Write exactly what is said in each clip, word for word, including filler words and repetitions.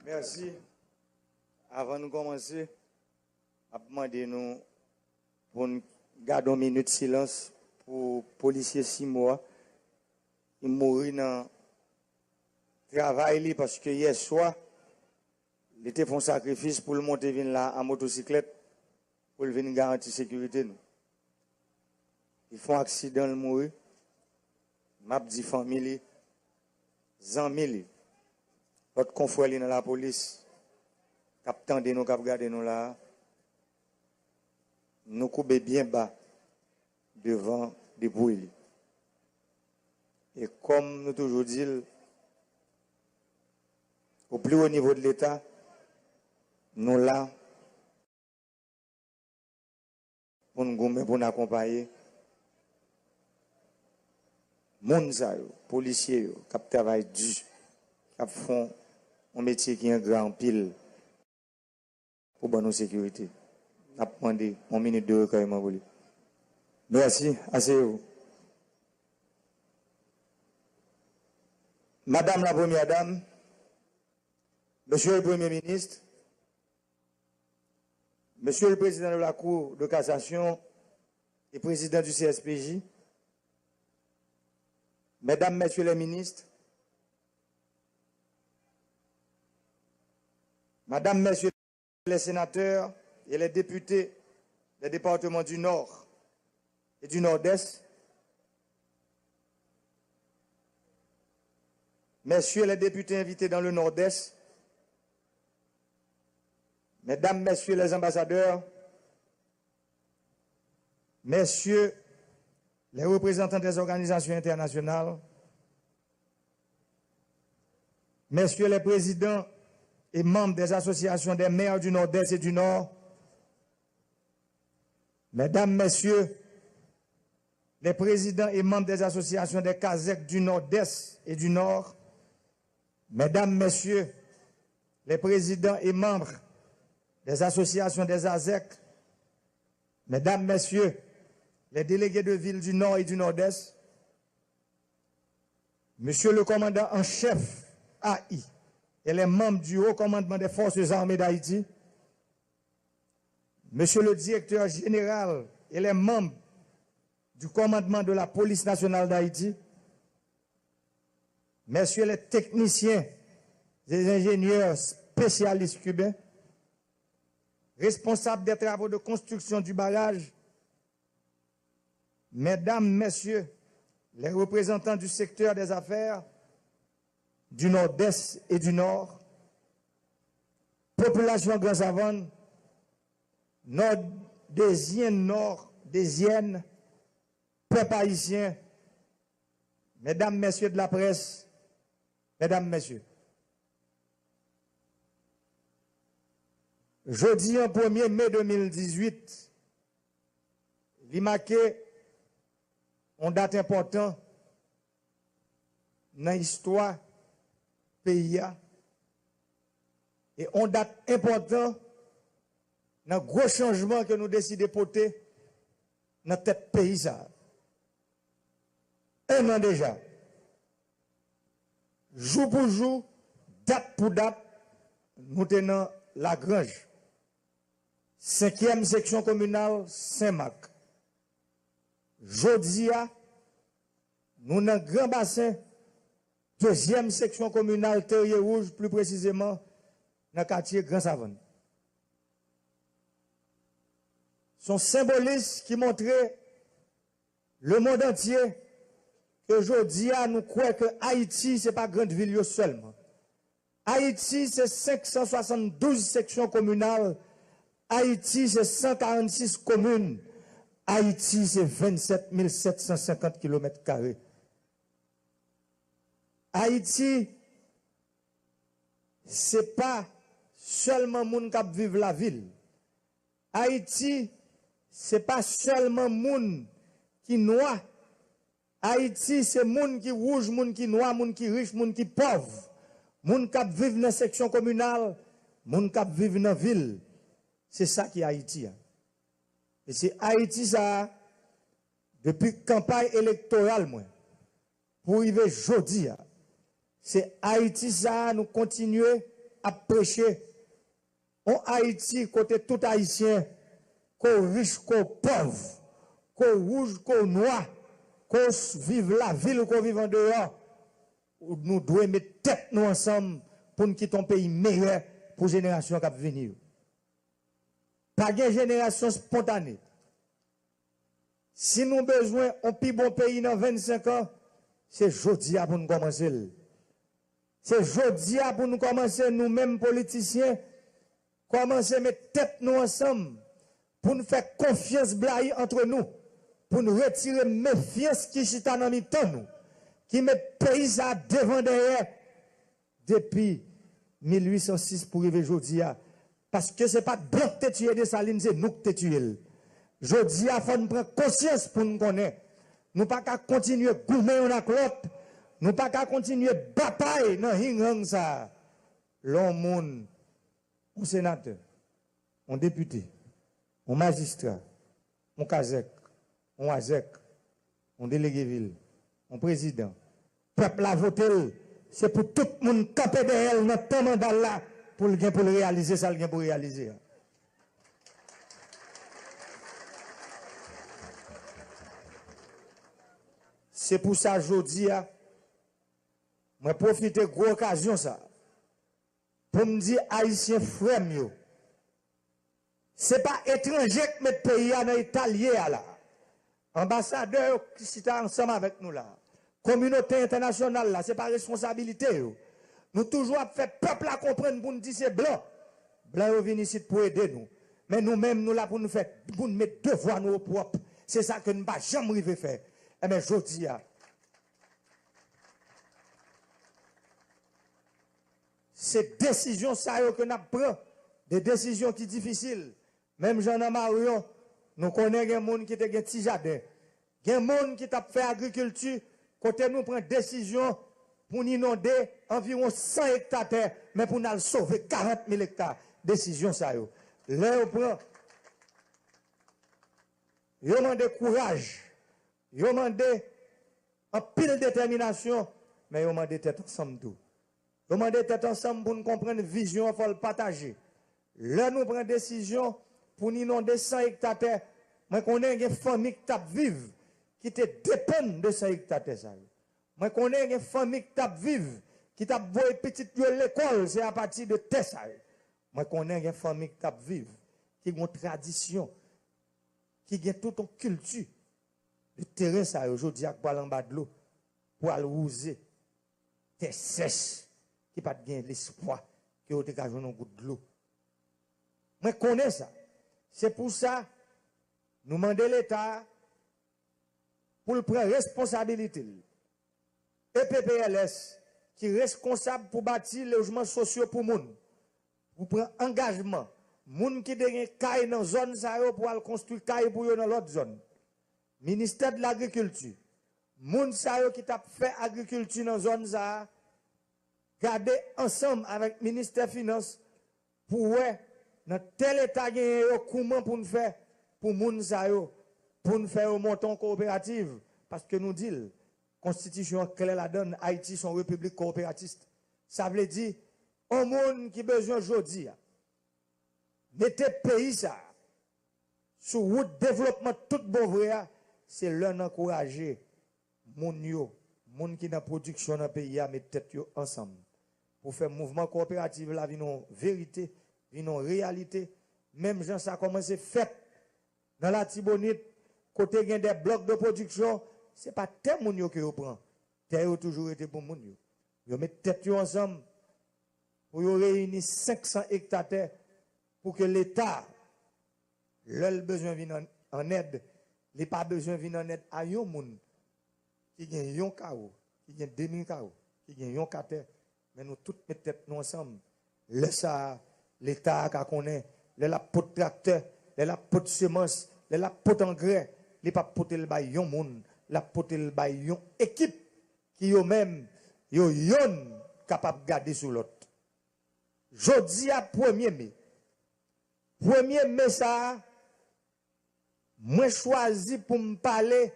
Mèsi. Avan nou kòmanse, m ap mande nou pou n gade yon minit silans pou polisye Simo a ki mouri nan travay li, paske yè swa, li te fè yon sakrifis pou l monte vin la a motosiklèt pou l vin garanti sekirite nou. Li fè yon aksidan, l mouri. M ap di fanmi li, zanmi li, lòt konfrè li nan lapolis k ap tande nou, k ap gade nou la a, nou koube byen ba devan depouy li. E kòm nou toujou di l, au plus haut niveau de Leta, nou la pou n goumen, pou n akonpaye moun sa yo, polisye yo, k ap travay di, k ap fè yon metye ki engra anpil pou ban nou sekirite. N ap mande yon minit de rekèyman pou li. Mèsi, aseye w. Madame la Première Dame, Monsieur le Premier ministre, Monsieur le Président de la Cour de cassation et Président du C S P J, Mesdames, Messieurs les ministres, Madame, Messieurs les sénateurs et les députés des départements du Nord et du Nord-Est, Messieurs les députés invités dans le Nord-Est, Mesdames, Messieurs les ambassadeurs, Messieurs les représentants des organisations internationales, Messieurs les présidents et membres des associations des maires du Nord-Est et du Nord, Mesdames, Messieurs les présidents et membres des associations des CASEC du Nord-Est et du Nord, Mesdames, Messieurs les présidents et membres des associations des AZEC, Mesdames, Messieurs les délégués de ville du Nord et du Nord-Est, Monsieur le commandant en chef A I et les membres du Haut Commandement des Forces Armées d'Haïti, Monsieur le directeur général et les membres du commandement de la Police nationale d'Haïti, Messieurs les techniciens et ingénieurs spécialistes cubains, responsables des travaux de construction du barrage, Mesdames, Messieurs les représentants du secteur des affaires du Nord-Est et du Nord, popilasyon Gran Savann, Nòdezyèn, Nòdezyèn, pèp ayisyen, Mesdames, Messieurs de la presse, Mesdames, Messieurs, jodi an premye me de mil dizuit, li make yon dat enpòtan nan istwa peyi a e yon dat enpòtan nan gwo chanjman ke nou deside pote nan tèt peyi sa a. En an deja, jou pou jou, dat pou dat, nou te nan Lagranj, senkyèm seksyon kominal Senmak. Jodi a, nou nan Gran Basen, dezyèm seksyon kominal Terye Wouj, pli presizeman nan katye Gran Savann. Se yon senbolis ki montre lemonn antye ke jodi a nou kwè ke Ayiti se pa grann vil yo sèlman. Ayiti se senk san swasanndouz seksyon kominal, Ayiti se san karannsis komin, Ayiti se vennsèt mil sèt san senkant kilomèt kare. Ayiti se pa sèlman moun k ap viv lavil. Ayiti se pa sèlman moun ki nwa. Ayiti se moun ki wouj, moun ki nwa, moun ki rich, moun ki pòv, moun k ap viv nan seksyon kominal, moun k ap viv nan vil. Se sa ki Ayiti a. E se Ayiti sa a, depi kanpay elektoral mwen, pou rive jodi a, se Ayiti sa a nou kontinye ap preche yon Ayiti kote tout Ayisyen, ke w rich, ke w pòv, ke w wouj, ke w nwa, ke w s- viv lavil ou ke w viv andeyò, nou dwe met tèt nou ansanm pou n kite yon peyi meyè pou jenerasyon k ap vini yo. Pa gen jenerasyon espontane. Si nou bezwen yon pi bon peyi nan vennsenk an, se jodi a pou n kòmanse l. Se jodi a pou n kòmanse, nou menm politisyen, kòmanse met tèt nou ansanm pou n fè konfyans blayi antre nou, pou n retire mefyans ki chita nan mitan nou, ki met peyi sa a devan dèyè depi mil uit san sis pou rive jodi a. Paske se pa t blan k te tiye Desalin, se nou k te tiye l. Jodi a, fò n pran konsyans pou n konnen nou pa ka kontinye goumen youn ak lòt, nou pa ka kontinye batay nan hinghang sa a. Lè yon moun, yon senatè, yon depite, yon majistra, yon kazèk, yon azèk, yon delege vil, yon prezidan, pèp la vote l, se pou tout moun kanpe dèyè l nan tan manda l la pou l gen pou l reyalize sa l gen pou reyalize a. Se pou sa jodi a, mwen pwofite gwo okazyon sa a pou m di Ayisyen frè m yo, se pa etranje k met peyi a nan eta l ye a la. Anbasadè yo ki chita ansanm avèk nou la, kominote entènasyonal la, se pa responsabilite yo. Nou toujou ap fè pèp la konprann pou n di se blan. Blan yo vin isit pou ede nou. Men nou menm, nou la pou n fè, pou n met devwa nou opwòp. Se sa ke n pa janm rive fè. Enben, jodi a, se desizyon sa yo ke n ap pran, de desizyon ki difisil. Menm jan nan Maryon, nou konnen gen moun ki te gen ti jaden, gen moun ki t ap fè agrikilti, kote nou pran desizyon pou n inonde anviwon san ekta tè, men pou n al sove karant mil ekta. Desizyon sa yo, lè yo pran, yo mande kouraj, yo mande anpil detèminasyon, men yo mande tèt ansanm tou. Yo mande tèt ansanm pou n konprann vizyon an, fò l pataje. Lè nou pran desizyon pou n inonde san ekta tè, mwen konnen gen fanmi ki t ap viv, ki te depann de san ekta tè sa yo. Mwen konnen gen fanmi ki t ap viv, ki t ap voye pitit yo lekòl, se apati de tè sa yo. Mwen konnen gen fanmi ki t ap viv, ki gen yon tradisyon, ki gen tout yon kilti de teren sa yo, jodi a k pral anba dlo, pou al wouze tè sèch ki pa t gen lespwa ke yo te ka jwenn yon gout dlo. Mwen konnen sa. Se pou sa, nou mande Leta a pou l pran responsabilite l. E P P L S ki reskonsab pou bati lojman sosyo pou moun, pou pran angajman, moun ki te gen kay nan zòn sa yo pou al konstwi kay pou yo nan lòt zòn. Ministè de Lagrikilti, moun sa yo ki t ap fè agrikilti nan zòn sa a, gade ansanm avèk Ministè Finans pou wè nan tèl eta genyen yo, kouman pou n fè pou moun sa yo, pou n fè yo monte yon kowoperativ, paske nou di l, konstitisyon an klè ladan l, Ayiti se yon repiblik kowoperatis. Sa vle di, yon moun ki bezwen jodi a mete peyi sa a sou wout devlopman tout bon vre a, se lè n ankouraje moun yo, moun ki nan pwodiksyon nan peyi a, met tèt yo ansanm pou fè mouvman kowoperativ la vin yon verite, vin yon reyalite, menm jan sa kòmanse fèt nan Latibonit, kote gen de blòk de pwodiksyon, se pa tè moun yo ke yo pran, tè yo toujou rete pou moun yo. Yo met tèt yo ansanm pou yo reyini senk san ekta tè pou ke Leta, lè l bezwen vin an, an èd, li pa bezwen vin an èd a yon moun ki gen yon kawo, ki gen demi kawo, ki gen yon ka tè, men nou tout met tèt nou ansanm. Lè sa a, Leta a ka konnen, lè l ap pot traktè, lè l ap pot semans, lè l ap pot angrè, li p ap pote l bay yon moun, l ap pote l bay yon ekip ki yo menm, yo yonn kapab gade sou lòt. Jodi a, premye me. Premye me sa a, mwen chwazi pou m pale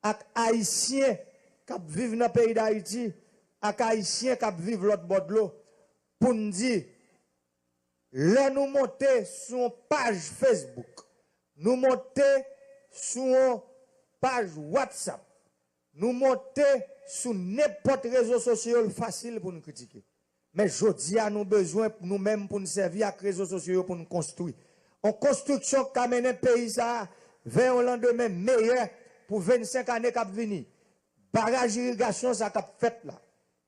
ak Ayisyen k ap viv nan peyi Dayiti, ak Ayisyen k ap viv lòt bò dlo, pou n di, lè nou monte sou yon paj Facebook, nou monte sou yon paj WhatsApp, nou monte sou nenpòt rezo sosyo yo, l fasil pou n kritike. Men jodi a, nou bezwen nou menm pou n sèvi ak rezo sosyo yo pou n konstwi. Yon konstriksyon k ka mennen peyi sa a vè yon landemen meyè pou vennsenk ane k ap vini. Baraj irigasyon sa k ap fèt la,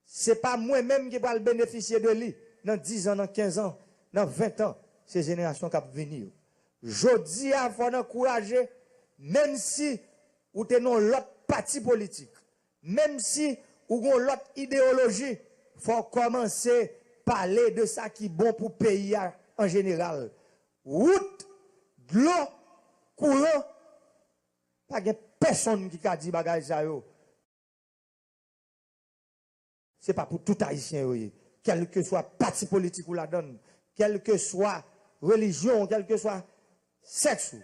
se pa mwen menm ki pral benefisye de li nan diz an, nan kenz an, nan ven an, se jenerasyon k ap vini yo. Jodi a, fò n ankouraje, menm si ou te nan lòt pati politik, menm si ou gon lòt ideyoloji, fò w kòmanse pale de sa ki bon pou peyi a an jeneral. Wout, dlo, kouran, pa gen pèsonn ki ka di bagay sa yo. Se pa pou tout Ayisyen yo ye. Kèlkeswa pati politik ou ladan, kèlkeswa relijyon, kèlkeswa sèks ou,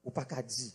ou pa ka di